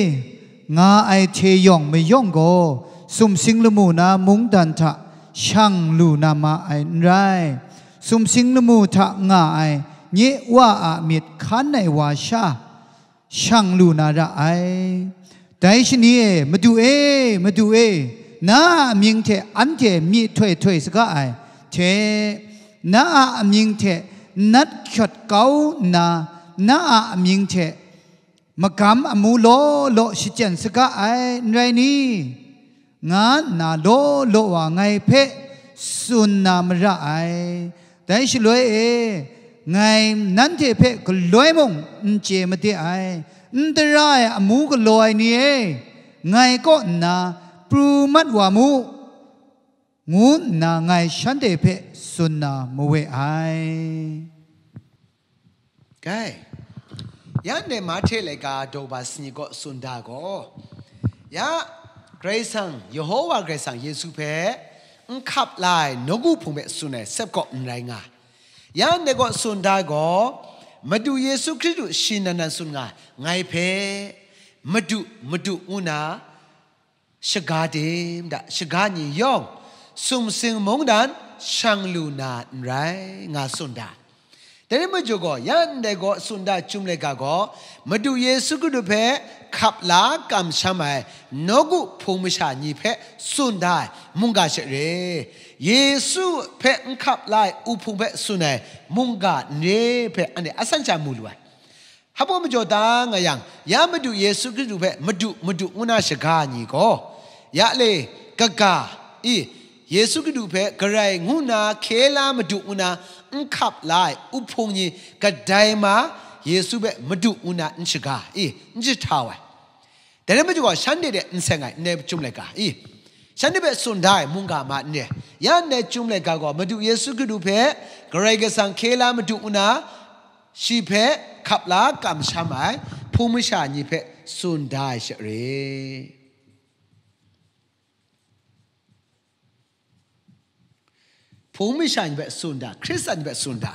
nga ai hte yawng mayawng gaw, sumsing lamu na mungdan hta shang lu na ma ai n rai. Sumsing lamu hta nga ai nye Wa a myit hkan ai wa sha shang lu na ra ai. Dai shani e, "Madu e, Madu e," na a mying hte anhte myihtoi htoi saga ai hte, na a amying hte nat hkyawt kau nna, na a amying hte magam amu law law shachyen saga ai, n rai ni? Nga nna law law wa ngai hpe tsun na mara ai. Dai shaloi e, ngai nanhte hpe galoi mung n chye made ai. N tara ai amu galaw ai ni e, ngai kaw nna pru mat wa mu, ngu nna ngai shanhte hpe tsun na mawe ai. Gai, ya ndai Mahte laika daw ba sanit kaw tsun da gaw, ya Karai Kasang, Yehowa Karai Kasang Yesu hpe n hkap la ai nawku hpung hpe tsun ai sep kaw n rai nga. Ya ndai kaw tsun da gaw, Madu Yesu Hkristu shi nan nan tsun nga, ngai hpe, "Madu, Madu," ngu na, shaga tim da, shaga ni yawng, sumsing mungdan shang lu na n rai, nga tsun da. Dai rai majaw gaw, ya ndai gaw tsun da, Chyum laika gaw, Madu Yesu Hkristu hpe hkap la kamsham ai nawku hpung masha ni hpe tsun da ai mungga she re. Yesu hpe n hkap la ai uhpung hpe tsun ai mungga n re hpe anhte asan sha mu lu ai. Hpa majaw ta nga yang, ya Madu Yesu Hkristu hpe Madu, Madu ngu na shaga ai ni gaw, ya le, kaga, i, Yesu Hkristu hpe Karai ngu na hkye la Madu ngu na n hkap la ai uhpung ni kadai ma Yesu hpe Madu ngu na n shaga, i, n jahtau ai. Dai rai majaw gaw, shanhte de n seng ai, ndai Chyum laika, i, shanhte hpe tsun da ai mungga ma n re. Ya ndai Chyum laika gaw, Madu Yesu Hkristu hpe Karai Kasang hkye la Madu ngu na, shi hpe hkap la kamsham ai hpung masha ni hpe tsun da ai she re. Hpung masha ni hpe tsun da, Hkristan ni hpe tsun da.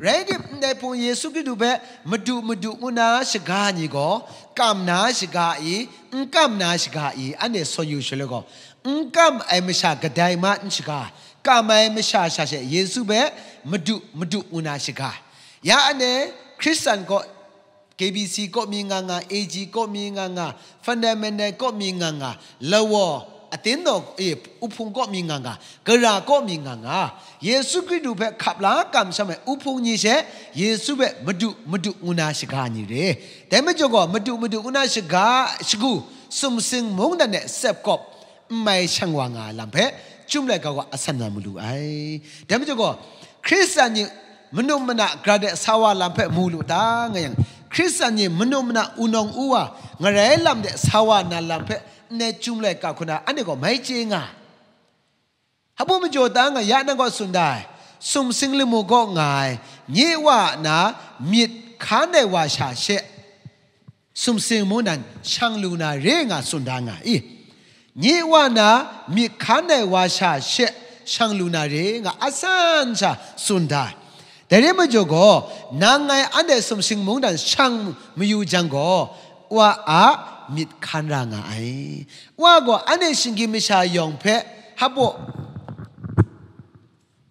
Rai tim, ndai hpung Yesu Hkristu hpe Madu, Madu ngu na shaga ni gaw, kam na shaga i, n kam na shaga i, anhte sawn yu shaloi gaw, n kam ai masha kadai ma n shaga, kam ai masha sha she Yesu hpe Madu, Madu ngu na shaga. Ya anhte Hkristan kaw, K B C kaw mi nga nga, A G kaw mi nga nga, Fundamental kaw mi nga nga, lawaw, atin naw, e, uhpung kaw mi nga nga, gara kaw mi nga nga, Yesu Hkristu hpe hkap la kamsham ai uhpung ni she, Yesu hpe Madu, Madu ngu na shaga ni re. Dai majaw gaw, Madu, Madu ngu na shaga, shagu, sumsing mungdan de sep kawp, n mai shang wa nga ai lam hpe, Chyum laika gaw asan na mu lu ai. Dai majaw gaw, Hkristan ni manu mana gara de sa wa lam hpe mu lu ta nga yang, Hkristan ni manu mana wunawng u wa ngarai lam de sa wa na lam hpe, ndai Chyum laika hku na anhte gaw mai chye nga. Hpa majaw ta nga, ya nang gaw tsun da ai, sumsing lamu kaw nga ai, nye Wa a na myit hkan ai wa sha she, sumsing mungdan shang lu na re nga tsun da nga i. Nye Wa na myit hkan ai wa sha she shang lu na re nga asan sha tsun da ai. Dai rai majaw gaw, nang ngai anhte sumsing mungdan shang mayu jang gaw, Wa a myit hkan ra nga ai. Wa gaw anhte shinggyim masha yawng hpe hpaw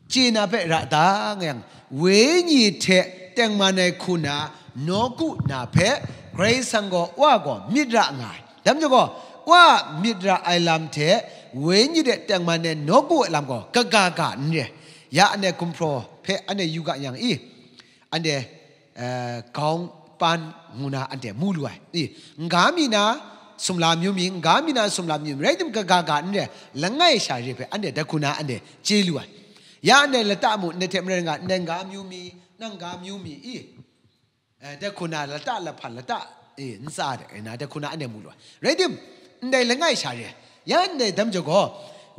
chye na hpe ra ta nga yang, Wenyi hte tengman ai hku na nawku na hpe Karai Kasang gaw Wa gaw myit ra nga ai. Dai majaw gaw, Wa a myit ra ai lam hte Wenyi hte tengman ai nawku ai lam gaw kaga ga n re. Ya anhte gumhpraw hpe anhte yu ga yang i, anhte, eh, gaung pan ngu na anhte mu lu ai. I, n ga mi na sumla amyu mi, n ga mi na sumla amyu mi, rai tim, kaga ga n re, langai sha re hpe anhte dai hku na anhte chye lu ai. Ya ndai lata mu, ndai hte maren nga, ndai n ga amyu mi, nang ga amyu mi, i, eh, dai hku na lata lahpan lata, i, ntsa de, na dai hku na anhte mu lu ai. Rai tim, ndai langai sha re ai. Ya ndai dam jaw gaw,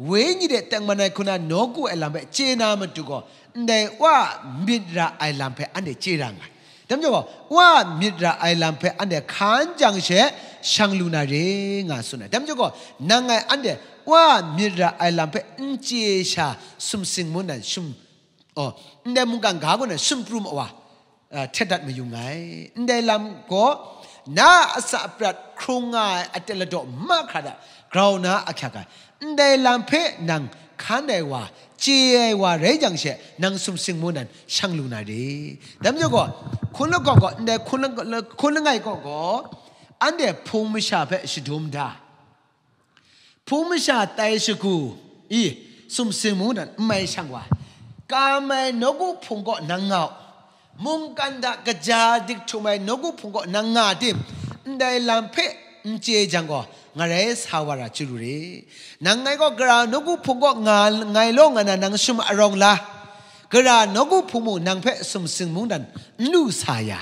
wenyi de tengman ai hku na nawku ai lam hpe chye na matu gaw, ndai Wa a myit ra ai lam hpe anhte chye ra nga ai. Dam jaw gaw, Wa a myit ra ai lam hpe anhte hkan jang she shang lu na re nga tsun ai. Dam jaw gaw, nang ngai anhte Wa a myit ra ai lam hpe n chye sha sumsing mung nan shum, oh, ndai mungkan ga gaw nan shum pru ma wa, eh, htet dat mayu nngai. Ndai lam gaw, na a asak aprat hkrung nga ai aten ladaw mahkra hta grau na ahkyak ai. Ndai lam hpe nang hkan ai wa, chye ai wa rai jang she, nang sumsing mung nan shang lu na re. Dai majaw gaw, hkun lahkawng gaw, ndai hkun la-, hkun langai kaw gaw, anhte hpung masha hpe shadum da. Hpung masha tai shagu, i, sumsing mung nan n mai shang wa. Kam ai nawku hpung kaw nang nga u. Mungkan hta kaja dik htum ai nawku hpung kaw nang nga tim? Ndai lam hpe n chye jang gaw, ngarai sa wa ra chyu lu re. Nang ngai gaw gara nawku hpung kaw nga, ngai law nga na nang shum arawng la. Gara nawku hpung mung nang hpe sumsing mung nan n lu sa ya.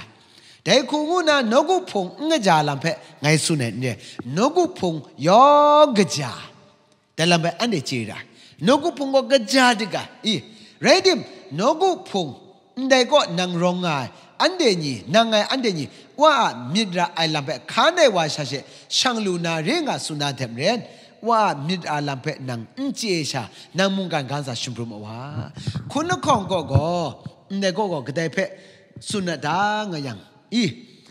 Dai hku ngu na nawku hpung n kaja lam hpe ngai tsun ai n re, nawku hpung yawng kaja. Dai lam hpe anhte chye ra. Nawku hpung gaw kaja dik ga, i, rai tim, nawku hpung ndai kaw nang rawng nga ai, anhte ni, nang ngai anhte ni, Wa a myit ra ai lam hpe hkan ai wa sha she shang lu na re nga tsun na hte maren, Wa a myit ra lam hpe nang n chye sha, nang mungkan ga ntsa shum pru ma wa. Hkun lahkawng kaw gaw, ndai kaw gaw kadai hpe tsun na ta nga yang, i,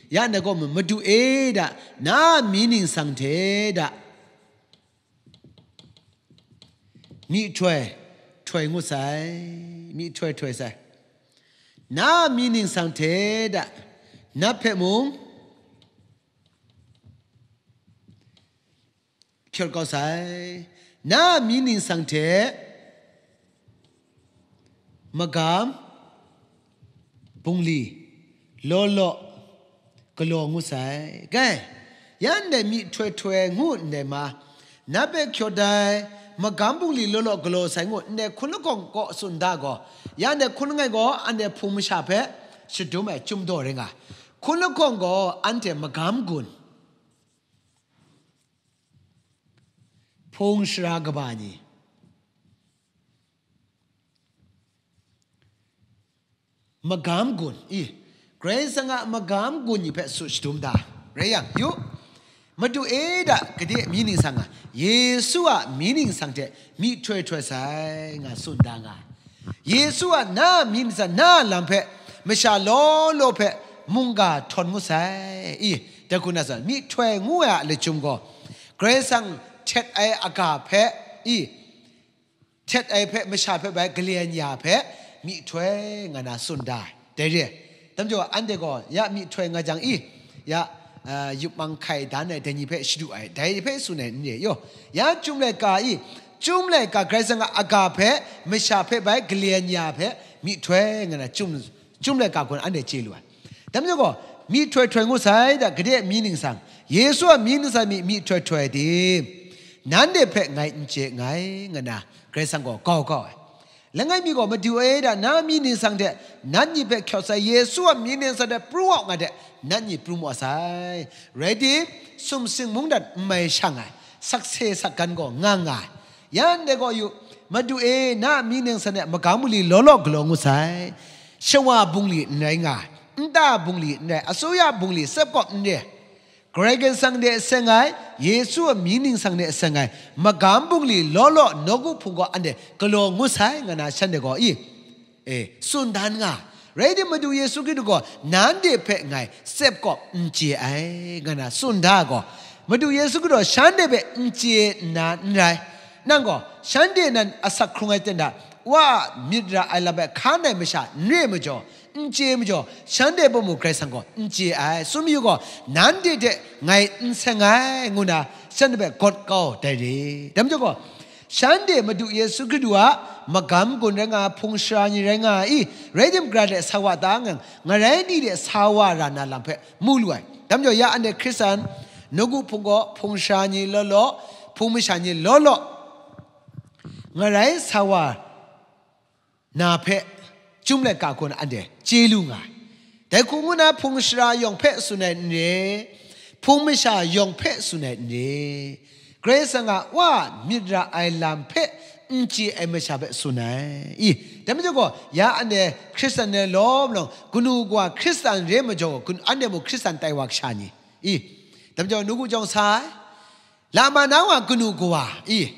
ya ndai kaw mung, Madu e da, na a mi ningsang hte da, myihtoi htoi ngut sai, myihtoi htoi sai. Na a mi ningsang hte da, nat hpe mung hkyawt kau sai. Na a mi ningsang hte magam bungli law law galaw ngut sai. Kai, ya ndai myihtoi htoi ngu ndai ma, nat hpe hkyawt ai magam bungli law law galaw sai ngu ndai hkun lahkawng kaw tsun da gaw, ya ndai hkun langai gaw anhte hpung masha hpe shadum ai chyum daw rai nga. Hkun lahkawng gaw anhte magam gun, hpung shara kaba ni, magam gun, i, Karai Kasang a magam gun ni hpe tsun shadum da. Rai yang, yu, Madu e da, gade mi ningsang a, Yesu a mi ningsang hte myihtoi htoi sai nga tsun da nga ai. Yesu a na a mi ningsang, na a lam hpe masha law law hpe mungga htawn ngut sai, i, dai hku na tsun, myihtoi ngu ai a lachyum gaw, Karai Kasang htet ai aga hpe, i, htet ai hpe masha hpe bai galen ya hpe myihtoi nga na tsun da ai. Dai re ai. Dai majaw, anhte gaw ya myihtoi nga jang i, ya, a, yup mang hkai dan ai dai ni hpe shadu ai, dai hpe tsun ai n re yaw. Ya Chyum laika i, Chyum laika Karai Kasang a aga hpe masha hpe bai galen ya hpe myihtoi nga na Chyum, Chyum laika gaw anhte chye lu ai. Dai majaw gaw, myihtoi htoi ngut sai da, gade mi ningsang, Yesu a mi ningsang mi myihtoi htoi tim? Nanhte hpe ngai n chye nngai, nga na Karai Kasang gaw kau kau ai. Langai mi gaw, Madu e da, na mi ningsang hte nat ni hpe hkyawt sai, Yesu a mi ningsang hte pru au nga de, nat ni pru mu sai. Rai tim, sumsing mungdan n mai shang ai, sakse sakgan gaw nga nga ai. Ya ndai gaw yu, Madu e, na a mi ningsang hte magam bungli law law galaw ngut sai. Shawa bungli n rai nga ai, nta bungli n rai, asuya bungli sepkawp n re, Karai Kasang de seng ai, Yesu a mi ningsang de seng ai, magam bungli law law nawku hpung gaw anhte galaw ngut sai, nga na shanhte gaw, i, e, tsun dan nga. Rai tim, Madu Yesu Hkristu gaw nanhte hpe ngai sepkawp n chye ai, nga na tsun da gaw, Madu Yesu Hkristu gaw shanhte hpe n chye nna n rai. Nang gaw, shanhte nan asak hkrung ai ten hta, Wa a myit ra ai lam hpe hkan ai masha n re majaw, n chye majaw, shanhte pawmu Karai Kasang gaw n chye ai. Tsun mayu gaw, nanhte hte ngai n seng ai, ngu na shanhte hpe gawt kau dai re. Dai majaw gaw, Shanhte Madu Yesu Hkristu a magam gun rai nga, hpung sara ni rai nga ai i, rai tim, gara de sa wa ta ngang, ngarai ni de sa wa ra na lam hpe mu lu ai. Dai majaw, ya anhte Hkristan nawku hpung gaw hpung sara ni law law, hpung masha ni law law, ngarai sa wa na hpe chyum laika hku na anhte chye lu nga ai. Dai hku ngu na hpung sara yawng hpe tsun ai n re, hpung masha yawng hpe tsun ai n re, Karai Kasang a Wa a myit ra ai lam hpe n chye ai masha hpe tsun ai. I, dai majaw gaw, ya anhte Hkristan ni lawm lawng, kanu kawa Hkristan re majaw gaw, kanu, anhte mung Hkristan tai wa kasha ni? I, dai majaw, nawku jawng sa ai. Lama na wa kanu kawa i,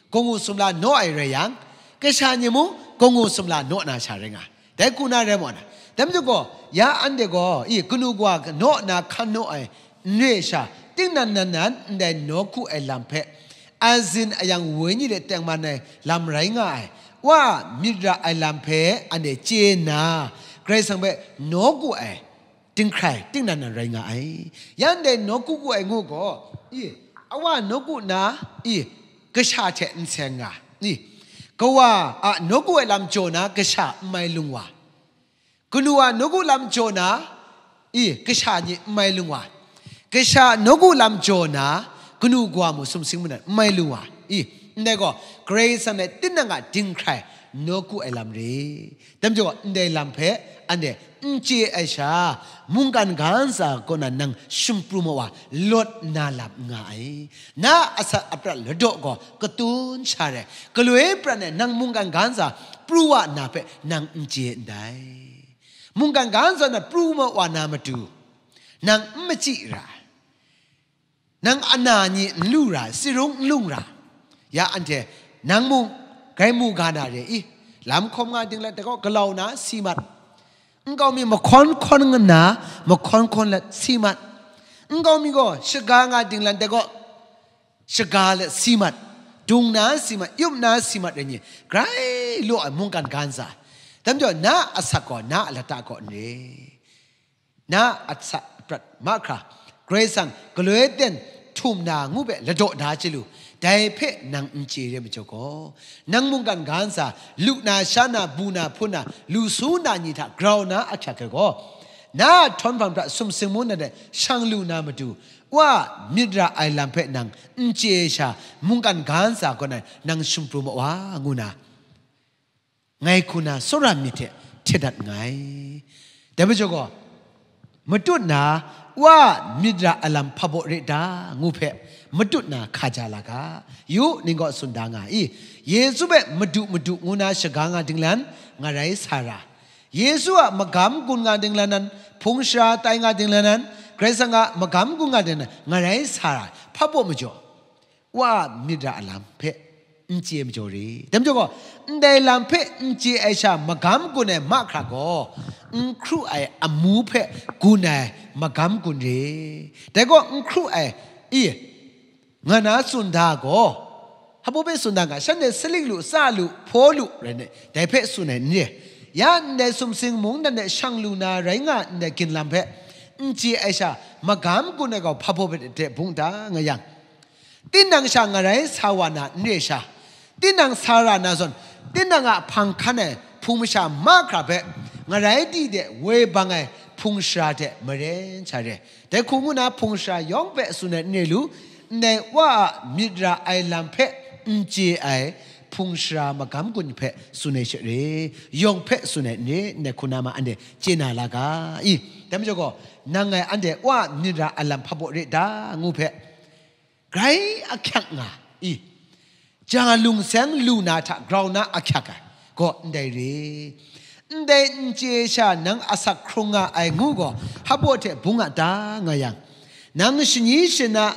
gawngngu sumla naw ai rai yang, kasha ni mung gawngngu sumla naw na sha rai nga, dai hku na rai maw na? Dai majaw gaw, ya anhte gaw i, kanu kawa naw na hkan naw ai n re sha, tingnan nan nan ndai nawku ai lam hpe, azin ayang wenyi de tengman ai lam rai nga ai, Wa a myit ra ai lam hpe anhte chye nna, Karai Kasang hpe nawku ai dinghkrai tingnan nan rai nga ai. Ya ndai nawku ku ai ngu gaw, i, awa nawku na, i, kasha hte n seng nga, i, kawa a nawku ai lam jaw na kasha n mai lung wa, kanu a nawku lam jaw na, i, kasha ni n mai lung wa, kasha nawku lam jaw na, kanu kawa mung sumsing mung n mai lung wa, i, ndai gaw Karai Kasang hte tinang a dinghkrai nawku ai lam re. Dai majaw gaw, ndai lam hpe anhte n chye ai sha, mungkan ga ntsa kaw na nang shumpru ma wa, lawt na lam n nga ai. Na asak aprat ladaw gaw katun sha rai, galoi prat ai nang mungkan ga ntsa pru wa na hpe nang n chye ndai. Mungkan ga ntsa na pru ma wa na matu, nang n machyi ra ai. Nang ana ni n lu ra, sirung n lung ra. Ya anhte, nang mung grai mu ga na re i? Lam hkawm nga dinglan de gaw, galau na si mat. Nkau mi mahkawn hkawn nna, mahkawn hkawn let si mat. Nkau mi gaw shaga nga dinglan de gaw, shaga let si mat. Dung na si mat, yup na si mat rai ni, grai law ai mungkan ga ntsa. Dai majaw, na asak gaw na a lata kaw n re. Na asak aprat mahkra, Karai Kasang galoi ten htum na ngu hpe ladaw da chye lu, dai hpe nang n chye re majaw gaw, nang mungkan ga ntsa, lu na, sha na, bu na, hpun na, lu su na ni hta grau na ahkyak ai gaw, na a htawn hpang hta sumsing mung na de shang lu na matu, Wa a myit ra ai lam hpe nang n chye ai sha, mungkan ga ntsa kaw na nang shumpru ma wa, ngu na, ngai hku na tsawra myit hte hte dat nngai. Dai majaw gaw, matut na, Wa a myit ra ai lam hpa baw re ta, ngu hpe matut na hka ja la ga. Yu, ning gaw tsun da nga i? Yesu hpe Madu, Madu, ngu na shaga nga dinglan, ngarai sa ra. Yesu a magam gun nga dinglan nan, hpung sara tai nga dinglan nan, Karai Kasang a magam gun nga dinglan nan, ngarai sa ra, hpa baw majaw, Wa a myit ra ai lam hpe n chye majaw re. Dai majaw gaw, ndai lam hpe n chye ai sha magam gun ai mahkra gaw, n hkru ai amu hpe gun ai magam gun re. Dai gaw n hkru ai, i, nga na tsun da gaw, hpa baw hpe tsun da nga, shanhte salik lu, tsa lu, hpaw lu rai nna, dai hpe tsun ai n re. Ya ndai sumsing mung dan de shang lu na rai nga ndai ginlam hpe n chye ai sha, magam gun ai gaw hpa baw hpe de bung da nga yang, tinang sha ngarai sa wa na n re sha, tinang sa ra na zawn, tinang a hpang hkan ai hpung masha mahkra hpe ngarai di de woi bang ai hpung sara hte maren sha re. Dai hku ngu na hpung sara yawng hpe tsun ai n re lu, ndai Wa a myit ra ai lam hpe n chye ai hpung sara magam gun hpe tsun ai she re, yawng hpe tsun ai n re, ndai hku na ma anhte chye na la ga i? Dai majaw gaw, nang ngai anhte Wa a myit ra ai lam hpa baw re ta, ngu hpe, grai ahkyak nga i? Ja lung seng lu na hta grau na ahkyak ai gaw ndai re. Ndai n chye sha nang asak hkrung nga ai ngu gaw, hpa baw hte bung a ta nga yang, nang shani shana,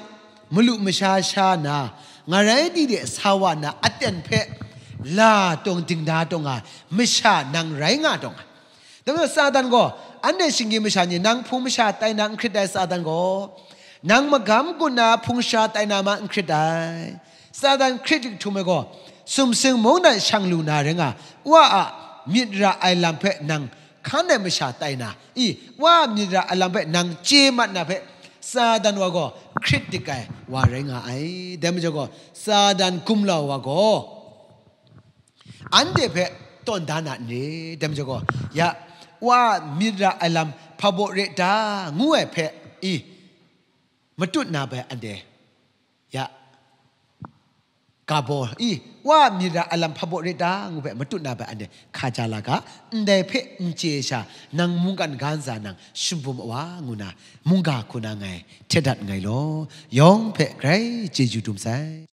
malu masha sha na, ngarai di de sa wa na aten hpe la tawng dingda tawng nga ai masha nang rai nga tawng ai. Dai majaw Satan gaw, anhte shinggyim masha ni, nang hpung masha tai na n hkrit ai Satan gaw, nang magam gun na hpung sara tai na ma n hkrit ai. Satan hkrit htum ai gaw, sumsing mung nan shang lu na rai nga, Wa a myit ra ai lam hpe nang hkan ai masha tai na, i, Wa a myit ra ai lam hpe nang chye mat na hpe, Satan wa gaw hkrit dik ai wa rai nga ai. Dai majaw gaw, Satan gumlau wa gaw, anhte hpe tawn da na n re? Dai majaw gaw, ya, wa myit ra ai lam hpa baw re ta, ngu ai hpe, i, matut na bai anhte, ya, ga baw, i, wa myit ra ai lam hpa baw re ta, ngu hpe matut na bai anhte hka ja la ga, ndai hpe n chye sha, nang mungkan ga ntsa nang shumbum a wa, ngu na mungga hku na ngai htet dat nngai law, yawng hpe grai chyeju dum sai.